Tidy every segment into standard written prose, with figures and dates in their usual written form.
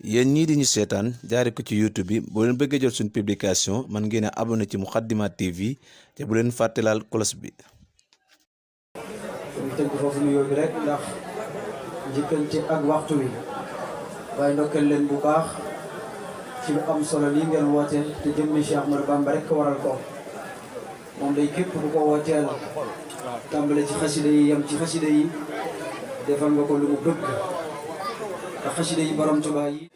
yéen ñii di ñu seetaan jaare ko ci YouTube bi boo leen bëggee jot suñu publication man ngeen a abonné ci Moukhaddamatoul TV te bu leen fàtte laal cloche bi. ñu tënk foofu nuyoo bi rek ndax njëkkante ak waxtu wi waaye ndokkeel leen bu baax ci lu am solo lii ngeen woote te jëmmi Cheikh Ahmadou Bamba rek ko waral ko moom day képp ku ko wooteel tàmbale ci xasida yi yem ci xasida yi defal nga ko lu mu bëgg te xasida yi borom Tuubaa yi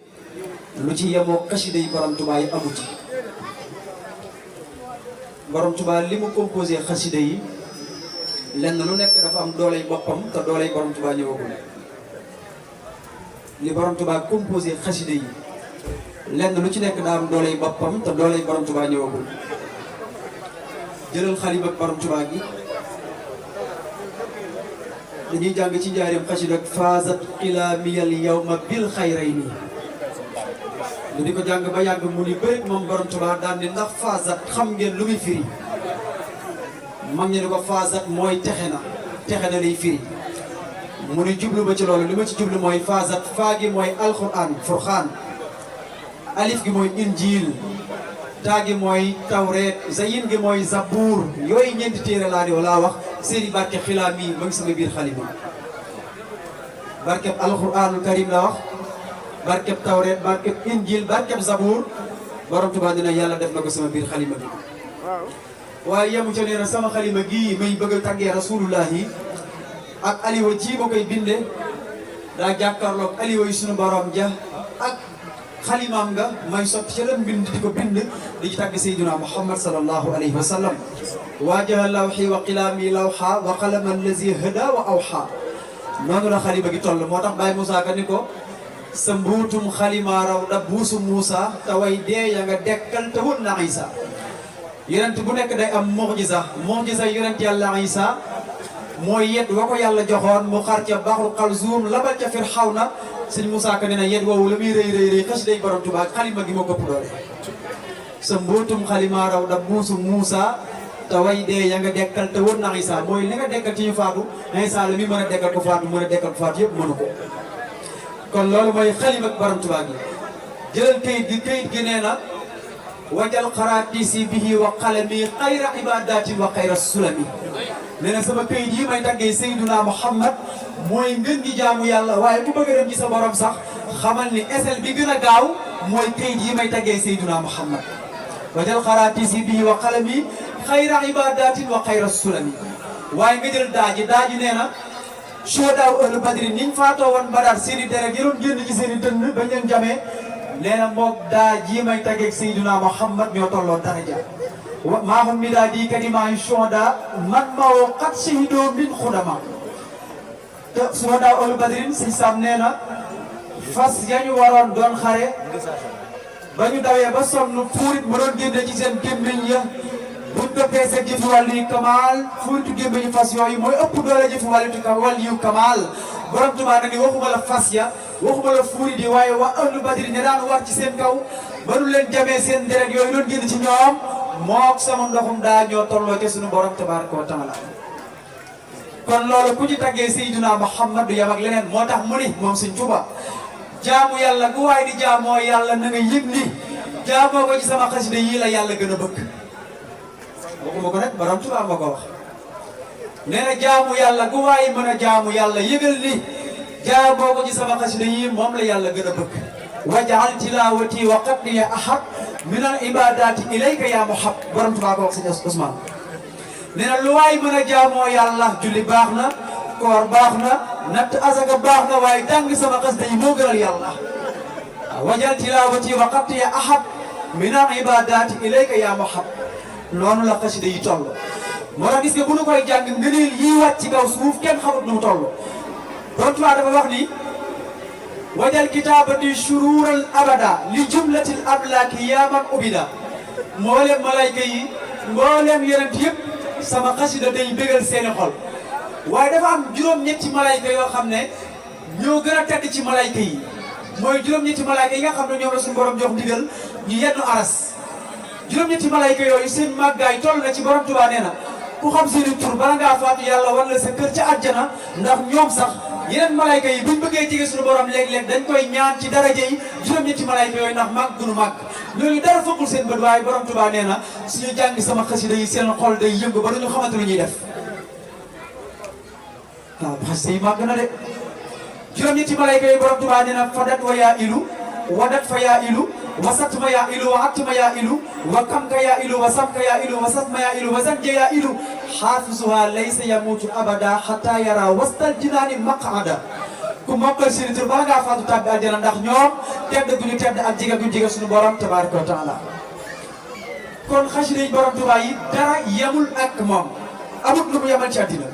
lu ci yemoo xasida yi borom Tuubaa yi amu ci borom Tuubaa li mu composé xasida yi lenn lu nekk dafa am dooley boppam te dooley borom Tuubaa ñëwagul li borom Tuubaa composé xasida yi lenn lu ci nekk daa am dooley boppam te dooley borom Tuubaa ñëwagul jëlal xalima ak borom Tuubaa gi dañuy jàng ci njaareem xasida ak faazat xilaamiyal yawma bil xayrayni lu di ko jàng ba yàgg mu ni bëri moom borom Tuubaa daan ni ndax faazat xam ngeen lu muy firi mag ñi ni ko faazat mooy texe na lay firi mu ni jublu ba ci loolu li ma ci jublu mooy faazat faa gi mooy alquran furxaan alif gi mooy injiil taa gi mooy tawreet zayin gi mooy zabuur yooyu ñeenti téere laa di walaa wax seeni barke xilaam yi ma ngi sama biir xalima barkeb alquranul karim la wax barkeb tawreet barkeb injiil barkeb zabuur borom Tuubaa dina yàlla def na ko sama biir xalima bi waaye yemu ca nee na sama xalima gii may bëgg a tàggee rasulullahi ak aliwa ji ma koy binde daa jàkkaarloog aliwa yi sunu borom ja ak xalimaam nga may sotti ca la mbind di ko bind di ci tàgg sayyiduna muhammad sallallahu alayhi wa sallam waajaha lawxi wa qilaami lawxa wa qalama allazi hada wa awxa noonu la xalima gi toll moo tax Baye Moussa Ka ni ko sa mbuutum xalima raw da buusu Moussa te way dee ya nga dekkal te wun na Isa yonent bu nekk day am mu'jiza yonent yàlla Isa mooy yet wa ko yàlla joxoon mu xar ca baxru xalzuum labal ca Firxawna sëñ Moussa Ka nee na yet woowu la muy rëy xas day borom Tuubaa xalima gi moo këpp doole sa mbootum xalima raw da buusu Moussa te way dee ya nga dekkal te wër na Isa mooy li nga dekkal ci ñu faatu Isa la mi mën a dekkal ko faatu mën a dekkal ko faatu yëpp mënu ko kon loolu mooy xalima ak borom Tuubaa gi jëlal kayit gi nee na wajal xaraatisi bihi wa qalami xayra ibadatin wa xayra sulami nee na sama kayit yi may taggee Seyduna Muhammad mooy ngën gi jaamu yàlla waaye bu bëgg a dem ci sa borom sax xamal ni esel bi gën a gaaw mooy kayit yi may taggee Seyduna Muhammad wajal xaraatisi bihi wa qalami xayra ibadatin wa xayra sulami waaye nga jël daaji nee na shuhadaaw ahlu badri niñ faatoo woon Badar seeni deret yëroon génn ci seeni dënn bañ leen jamee nee na moog ji may taggeeg Seydina Muhammad ñoo tolloo daraja maahum mi daa di kalimaay shuhada man ma woo xat shahidoo min xudama te shuhadaaw ahlu badrin si sam nee na fas yañu waroon doon xare ba ñu dawee ba sonn fuurit mu doon génne ci seen gémmiñ ya buñ dëppee seen jëfi wàllu yu kamaal fuuritu gémmiñu fas yooyu mooy ëpp doole jëfi wàllu yu kamaal borom Tuubaa na ni waxuma la fas ya waxuma la fuurit yi waaye waa ahlu badri ne daan war ci seen kaw ba nu leen jamee seen deret yooyu doon génn ci ñoom mook sama ndoxum daa ñoo tolloo ca suñu borom tabaraka wa taala kon loolu ku ci taggee Seydina Muhammad du yam ak leneen moo tax mu ni moom Sëñ Tuubaa jaamu yàlla gu waay di jaamoo yàlla na nga yëg ni jaamoo ko ci sama xasida yii la yàlla gën a bëgg waxuma ko rek borom Tuubaa ma ko wax nee na jaamu yàlla gu waay mën a jaamu yàlla yëgal ni jaamoo ko ci sama xasida yii moom la yàlla gën a bëgg wajaal tilaawati wa qatliya ahab min al ibadati ilayka ya muhab borom Tuubaa ko wax sëñ Ousmane nee na lu waay mën a jaamoo yàlla julli baax na koor baax na natt asaka baax na waaye jàng sama xasida yi moo gënal yàlla wajal tilaawati wa qatliya ahab min al ibadati ilayka ya muhab noonu la xasida yi toll moo tax gis nga bu nu koy jàng ngëneel yii wàcc ci kaw suuf kenn xamut nu mu toll borom Tuubaa dafa wax ni wajal kitaabati shuruural abada li jumlatil amlaaki yaa man ubida mboolem malayka yi mboolem yonent yëpp sama xasida day bégal seeni xol waaye dafa am juróom-ñetti malayka yoo xam ne ñoo gën a tedd ci malayka yi mooy juróom-ñetti malayka yi nga xam ne ñoom la suñu borom jox ndigal ñu yenn aras juróom-ñetti malayka yooyu seen màggaay toll na ci borom Tuubaa nee na ku xam seeni tur bala ngaa faatu yàlla war la sa kër ca àjjana ndax ñoom sax yeneen malayka yi buñ bëggee jege suñu borom léeg-léeg dañ koy ñaan ci daraja yi juróom-ñetti malayka yooyu ndax màgg gunu màgg ñooñu dara fëggul seen bët waaye borom Tuubaa nee na suñu jàng sama xasida yi seen xol day yëngu ba duñu xamante lu ñuy def waaw xasida yi màgg na de juróom-ñetti malayka yi borom Tuubaa nee na fadat wa yaa ilu wadat fa yaa ilu wasat ma yaa ilu wa at ma yaa ilu wa kam ka yaa ilu wa sam ka yaa ilu wa sat ma yaa ilu wa zanje yaa ilu xaafisuha laysa yamutu abada xata yara wastal jinaani maqada ku mokkal seeni tur bala ngaa faatu tàbbi aljana ndax ñoom tedd gu ñu tedd ak jige gu jige suñu borom tabaraka wa taala kon xasida yi borom Tuubaa yi dara yemul ak moom amut lu mu yemal ci àddina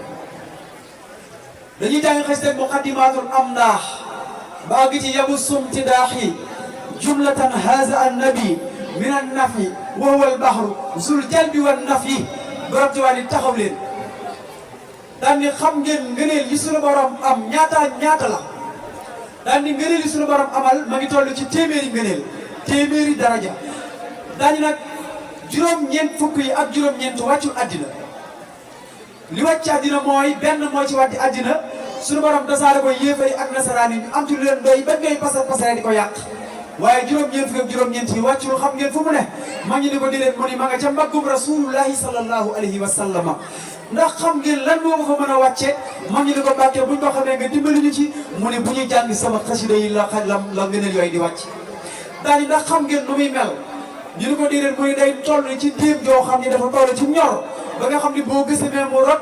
dañuy jàng xasida muqaddimatul amdaax ba àgg ci yabu sumti daaxi jumlatan haza annabi min annafi wa huwa albahru zul jalbi wan nafi borom Tuubaa ni taxaw leen daan ni xam ngeen ngëneel yi suñu borom am ñaata la daan ni ngëneel yi suñu borom amal ma ngi toll ci téeméeri ngëneel téeméeri daraja daan ni nag juróom-ñeent fukk yi ak juróom-ñeent wàccul àddina li wàcc àddina mooy benn moo ci wàcc àddina suñu borom dasaare ko yéefari ak nasaraan yi ñu am ci lu leen doy ba ngay pasare di ko yàq waaye juróom-ñeent fukk ak juróom-ñeent yi wàccul xam ngeen fu mu ne ma ngi ni ko di leen mu ni ma nga ca mbaggum rasulullahi sallallahu alayhi wa sallama ndax xam ngeen lan moo ko fa mën a wàcce ma ngi ni ko Mbàkke buñ ko xamee nga dimbali ñu ci mu ni bu ñuy jàng sama xasida yi la ngëneel yooyu di wàcc daal ndax xam ngeen nu muy mel ñu ni ko di leen mu ni day toll ci déem joo xam ni dafa toll ci ñor ba nga xam ni boo gësamee mu rot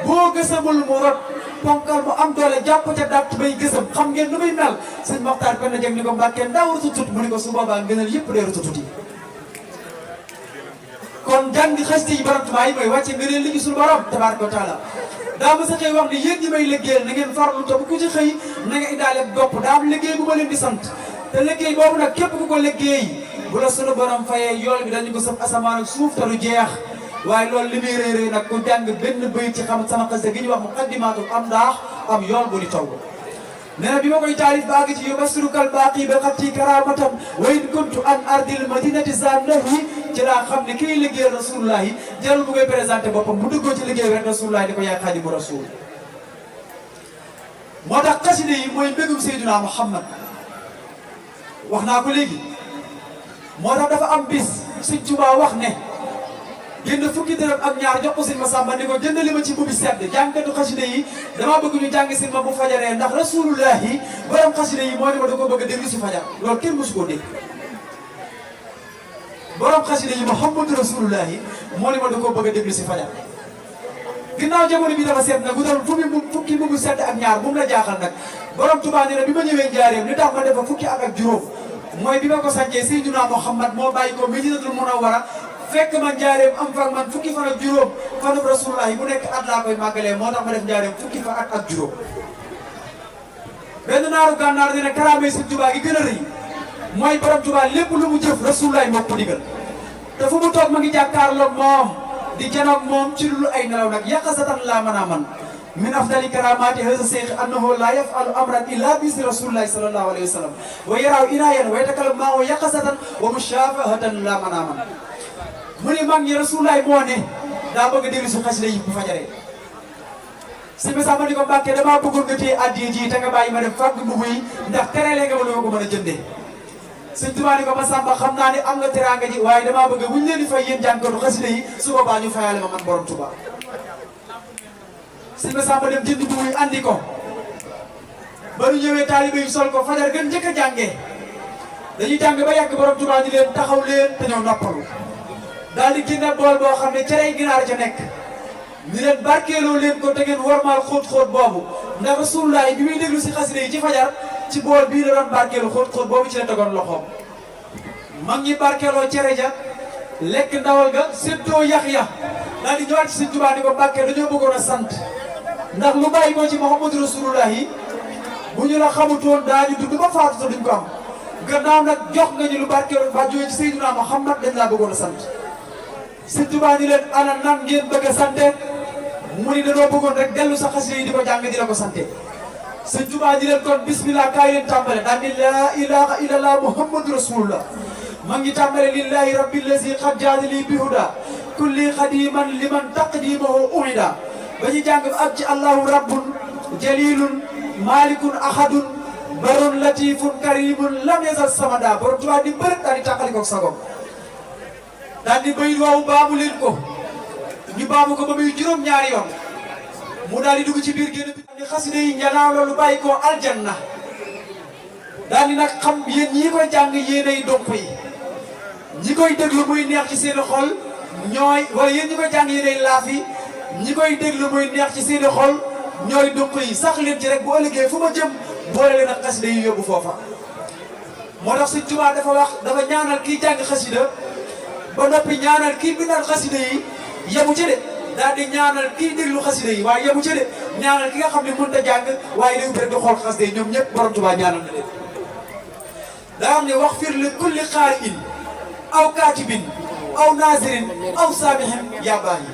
boo gësamul mu rot ponkal mu am doole jàpp ca dàtt bay gësam xam ngeen nu muy mel sëñ Moxtaar benn jeg ni ko Mbàkke ndaw rututut mu ni ko su boobaa ngëneel yëpp day rututut yi kon jàng xasida yi borom Tuubaa yi mooy wàcce ngëneel li ñu suñu borom tabaaraka wa taala daa ma sa xëy wax ni yéen ñi may liggéeyal na ngeen farlu te bu ku ci xëy na nga indaale bopp daa am liggéey bu ma leen di sant te liggéey boobu nag képp ku ko liggéey bu la suñu borom fayee yool bi dañu ko sëf asamaan ak suuf te du jeex waaye loolu li muy réeré nag ku jàng benn bayit ci xam sama xasida gi ñuy wax muqaddimatul amdaax am yool bu di taw nee na bi ma koy taalif ba àgg ci yubasirukal baaqi ba xatti karamatan wa in kuntu an ardil madinati zannahi ci laa xam ne kiy liggéeyal rasulullah yi jarul bu koy présenté boppam bu duggoo ci liggéey rek rasulullah di ko yaay xaadimu rasul moo tax xasida yi mooy mbégum Seydina Muhammad wax naa ko léegi moo tax dafa am bis Sëñ Tuubaa wax ne génn fukki dërëm ak ñaar jox ko Sëñ Masamba ni ko jëndali ma ci mbubi sedd jàngkatu xasida yi damaa bëgg ñu jàng si ma bu fajaree ndax rasulullah yi borom xasida yi moo ne ma da ko bëgg a déglu si fajar loolu kenn mosu koo dégg borom xasida yi Muhammadu rasulullah yi moo ne ma da koo bëgg a déglu si fajar ginnaaw jamono bi dafa seet nag bu doon fukki mbubu sedd ak ñaar bu mu la jaaxal nag borom Tuubaa nee na bi ma ñëwee njaareem li tax ma defa fukki ak juróom mooy bi ma ko sàncee Seydina Muhammad moo bàyyi ko Madinatul Munawwara fekk ma njaareem am fa man fukki fan ak juróom fanub rasulullah yi bu nekk at laa koy màggalee moo tax ma def njaareem fukki fan ak juróom benn naaru gànnaar dina karaamee Sëñ Tuubaa gi gën a rëy mooy borom Tuubaa lépp lu mu jëf rasulullah yi moo ko digal te fu mu toog ma ngi jàkkaarloog moom di janoog moom ci lu ay nelaw nag yaqasatan laa mën a man min afdali karamati hasa seykh annahu la yafalu amran illa bisi rasulillahi sallallahu alayhi wa sallam wa yaraaw inayan wa yatakalam maa wa yaqasatan wa mushafahatan laa mën a man mu ne mag ñi rasulullah moo ne daa bëgg a déglu su xasida yi bu fajaree si ma sax ma ni ko Mbàkke damaa bëggoon nga téye addiya ji te nga bàyyi ma dem fàgg mbubu yi ndax terelee nga ma lu ma ko mën a jëndee Sëñ Tuubaa ni ko Masamba xam naa ne am nga teraanga ji waaye damaa bëgg buñ leen di fay yéen jàngkatu xasida yi su boobaa ñu fayaale ma man borom Tuubaa si ma Masamba dem jënd mbubu yi andi ko ba ñu ñëwee taalibe yi sol ko fajar gën njëkk a jàngee dañuy jàng ba yàgg borom Tuubaa di leen taxaw leen te ñëw noppalu daal di génne bool boo xam ne cerey ginaar ca nekk ni leen barkeeloo leen ko te ngeen wormaal xóot-xóot boobu ndax rasulullah bi muy déglu si xasida yi ci fajar ci bool bii la doon barkeelu xóot-xóot boobu ci la tegoon loxoom mag ñi barkeeloo cere ja lekk ndawal ga séddoo yax ya daal di ñëwaat ci Sëñ Tuubaa ni ko Mbàkke dañoo bëggoon a sant ndax lu bàyyi ko ci Muhammadu rasulullah yi bu ñu la xamutoon daañu dund ba faatu te duñ ko am gannaaw nag jox nga ñu lu barkeelu ba jógee ci Seydina Muhammad dañ laa bëggoon a sant Sëñ Tuubaa ni leen ana nan ngeen bëgg a sante mu ni dañoo bëggoon rek dellu sa xasida yi di ko jàng di la ko sante Sëñ Tuubaa ni leen kon bismillah kaay leen tàmbale daan ni laa ilaha illallah muhammadu rasulullah ma ngi tàmbale lillahi rabbil lazi qad jaadali bi huda kulli xadiman liman taqdimahu uhida ba ñu jàng ak ci allahu rabbun jalilun malikun ahadun barun latifun karimun lam yazal samada borom Tuubaa di bërët daal di tàqali ko sagom daal di bayit waaw baamu leen ko ñu baamu ko ba muy juróom-ñaari yoon mu daal di dugg ci biir génn bi ni xasida yi njanaaw loolu bàyyi ko aljanna daal di nag xam yéen ñi koy jàng yéenay donk yi ñi koy déglu muy neex ci seen xol ñooy wala yéen ñi koy jàng yéenay laaf yi ñi koy déglu muy neex ci seen xol ñooy donk yi sax leen ci rek bu ëllëgee fu ma jëm boole leen ak xasida yi yóbbu foofa moo tax Sëñ Tuubaa dafa wax dafa ñaanal kii jàng xasida ba noppi ñaanal kii bindal xasida yi yemu ci de daal di ñaanal kii déglu xasida yi waaye yemu ci de ñaanal ki nga xam ne mënut a jàng waaye day ubbi rek di xool xasida yi ñoom ñëpp borom Tuubaa ñaanal na leen daa xam ne wax fir li kulli qaari'in aw kaatibin aw naasirin aw saamihin yaa baahi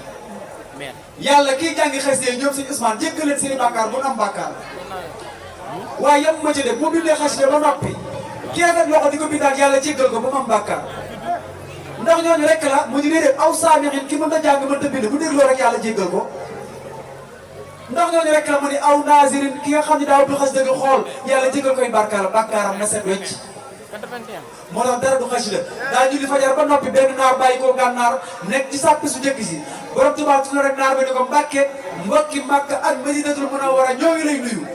yàlla kii jàngi xasida yi ñoom Sëñ Ousmane jéggal leen seen i bàkkaar bu am bàkkaar waaye yem ma ci de mu bindee xasida ba noppi kii rek loxo di ko bindaat yàlla jéggal ko ba mu am bàkkaar ndax ñooñu rek la mu ñu déedéet aw saamixin ki mën a jàng mën a bind bu dégloo rek yàlla jéggal ko ndax ñooñu rek la mu ni aw naasirin ki nga xam ne daaw du xasida gi xool yàlla jéggal koy bàkkaaram na set wecc moo tax dara du xasida daa julli fajar ba noppi benn naar bàyyi koo gànnaar nekk ci sàppi su njëkk si borom Tuubaa tudd rek naar ba ni ko Mbàkke mbokki Màkka ak Madinatul Munawwara ñoo ngi lay nuyu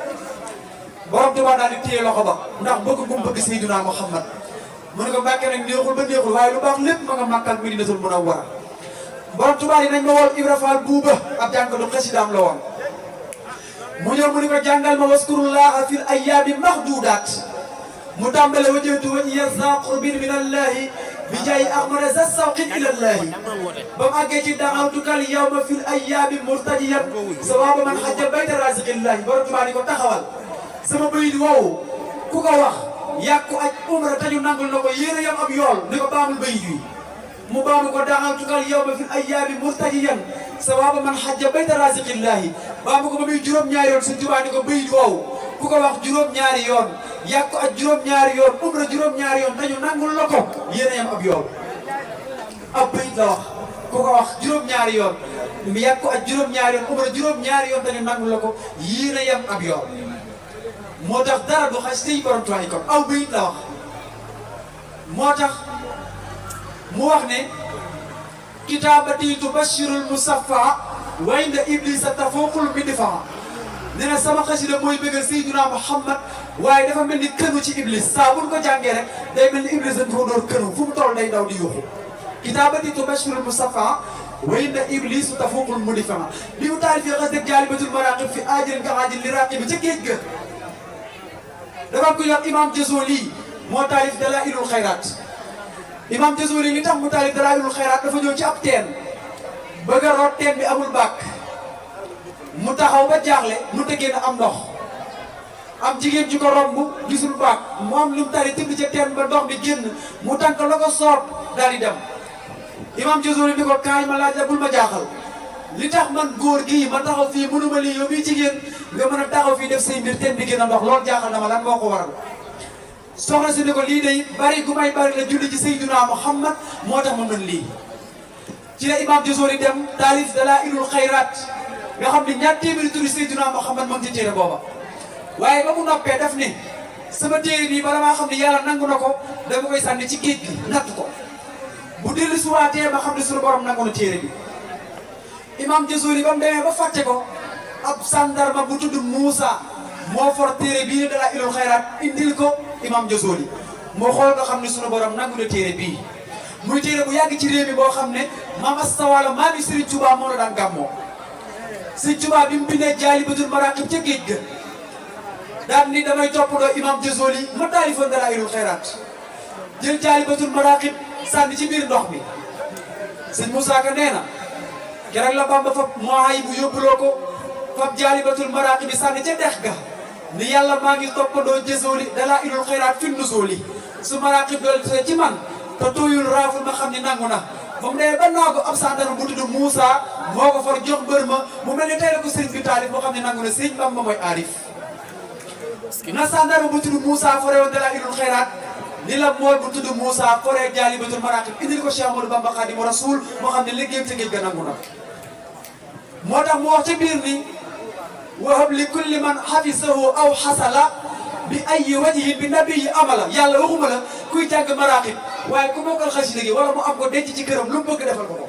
borom Tuubaa daal di téye loxo ba ndax bëgg bu mu bëgg Seydina Muhammad mu ne ko Mbàkke nag neexul ba neexul waaye lu baax lépp ma nga Màkka ak Madinatul Munawwara borom Tuubaa yi nañ ma woon Ibra Faal buuba ab jànkatu xasidaam la woon mu ñëw mu ni ko jàngal ma waskurullaha fil ayyaami mahdudaat mu tàmbale wajjahtu wajhiya za qurbin min allahi bi jaay ahmada za sawqin ila allahi ba mu àggee ci daxawtukal yawma fil ayyaami murtajiyan sawaaba man xajja bayta raziqillahi borom Tuubaa ni ko taxawal sama bayit woowu ku ko wax yàqu aj umra tañu nangul na ko yéen a yam ab yool ni ko baamul bayit wi mu baamu ko daxawtukal yawma fil ayyaami murtajiyan sawaaba man xajja bayta raziqillahi baamu ko ba muy juróom-ñaari yoon Sëñ Tuubaa ni ko bayit woowu ku ko wax juróom-ñaari yoon yàqu ak juróom-ñaari yoon umra juróom-ñaari yoon dañu nangul la ko yéen a yam ab yool ab bayit la wax ku ko wax juróom-ñaari yoon yàqu ak juróom-ñaari yoon umra juróom-ñaari yoon dañu nangul la ko yéen a yam ab yool moo tax dara du xas tey borom Tuubaa yi kon aw bayit la wax moo tax mu wax ne kitaabati tubashirul musaffa wa inda iblisa tafuuqul midfaa nee na sama xasida mooy bëggal Seydina Muhammad waaye dafa mel ni kënu ci iblis saa bu ñu ko jàngee rek day mel ni iblis dañ ko door kënu fu mu toll day daw di yuuxu kitaabati tubashirul musaffa wa inda iblisu tafuuqul midfaa bi mu taalifee xasida Jaalibatul Maraaqib fi aajilin ka aajil li raaqibi ca géej ga dafa ko yor imam Jazuli moo taalif Dalaa'ilul Xayraat imam Jazuli li tax mu taalif Dalaa'ilul Xayraat dafa ñëw ci ab teen bëgg a root teen bi amul bàkk mu taxaw ba jaaxle mu tëggee na am ndox am jigéen ju ko romb gisul bàkk mu am lu mu tari tibb ca teen ba ndox bi génn mu tànk la ko soob daal di dem imam Jazuli ni ko kaay ma laaj la bul ma jaaxal li tax man góor gii ma taxaw fii mënuma lii yow mii jigéen nga mën a taxaw fii def say mbir teen bi gën a ndox loolu jaaxal na ma lan moo ko waral soxna si ni ko lii day bari gu may bari la julli ci Seydina Muhammad moo tax ma mën lii ci la imam Jazuli dem taalif Dalaa'ilul Xayraat nga xam ne ñaar téeméeri turi Seydina Muhammad ma ngi ci téere booba waaye ba mu noppee daf ne sama téere bii bala maa xam ne yàlla nangu na ko dama koy sànni ci géej gi natt ko bu dellu suwaatee ma xam ne suñu borom nangu na téere bi imam Jazuli ba mu demee ba fàtte ko ab sandarma bu tudd Moussa moo for téere bii ne Dalaa'ilul Xayraat indil ko imam Jazuli moo xool nga xam ne suñu borom nangu na téere bii muy téere bu yàgg ci réew mi boo xam ne maam Asta Walo maami Serigne Touba moo la daan gàmmoo Serigne Touba bi mu bindee Jaalibatul Maraaqib ca géej ga daan ni damay toppandoo imam Jazuli ma taalifoon Dalaa'ilul Xayraat jël Jaalibatul Maraaqib sànni ci biir ndox mi sëñ Moussa Ka nee na keroog la Bamba fab mooy bu yóbbuloo ko fab Jaalibatul Maraaqib bi sànni ca dex ga ni yàlla maa ngi toppandoo Jazuli Dalaa'ilul Xayraat fi nuzuli su Maraaqib dool ci man te tooyul raaful ma xam ni nangu na ba mu demee ba naa ko ab sandarma bu tudd Moussa moo ko for jox mbër ma mu mel ni tey la ko sëriñ bi taalif moo xam ne nangu na sëriñ Bamba mooy aarif na sandarma bu tudd Moussa foree woon Dalaa'ilul Xayraat ni la mool bu tudd Moussa foree Jaalibatul Maraaqib indil ko Cheikh Ahmadou Bamba Xaadimu Rasuul moo xam ne liggéeyam ca géej ga nangu na moo tax mu wax ca biir ni wahab li kulli man hafisahu aw hasala bi ay wajhin bi nabii amala yàlla waxuma la kuy jàng maraqib waaye ku mokkal xasida gi wala mu am ko denc ci këram lu mu bëgg defal ko ko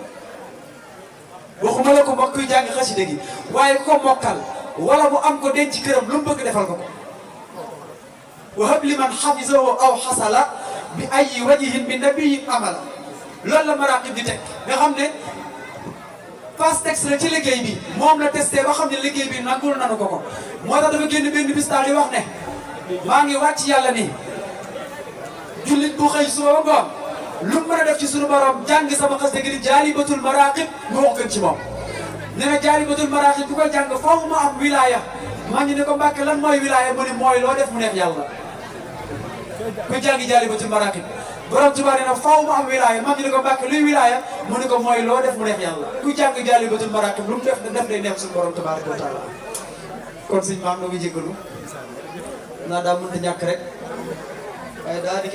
waxuma la ko mbokk kuy jàng xasida gi waaye ku ko mokkal wala mu am ko denc ci këram lu mu bëgg defal ko ko wahab li man hafisahu aw hasala bi ay wajhin bi nabii amala loolu la maraqib di teg nga xam ne passe texte la ci liggéey bi moom la testé ba xam ne liggéey bi nangul nanu ko ko moo tax dafa génn benn bis daal di wax ne maa ngi wàcc yàlla ni jullit bu xëy suba ba ngoon lu mu mën a def ci sunu borom jàng sama xasida gi di jaalibatul maraqib mu wax gën ci moom nee na jaalibatul maraqib bu koy jàng foofu ma am wilaya maa ngi ne ko Mbàkke lan mooy wilaya mu ne mooy loo def mu neex yàlla kuy jàngi jaalibatul maraqib borom Tuubaa nee na faaw mu am wilaya maa ngi ne ko Mbàkke luy wilaya mu ne ko mooy loo def mu neex yàlla kuy jàng jaalibatul maraqib lu mu def day neex suñu borom tabaaraka wa taala kon suñ maam noo ngi jéggalu naa daa mënta ñàkk rek waaye daa di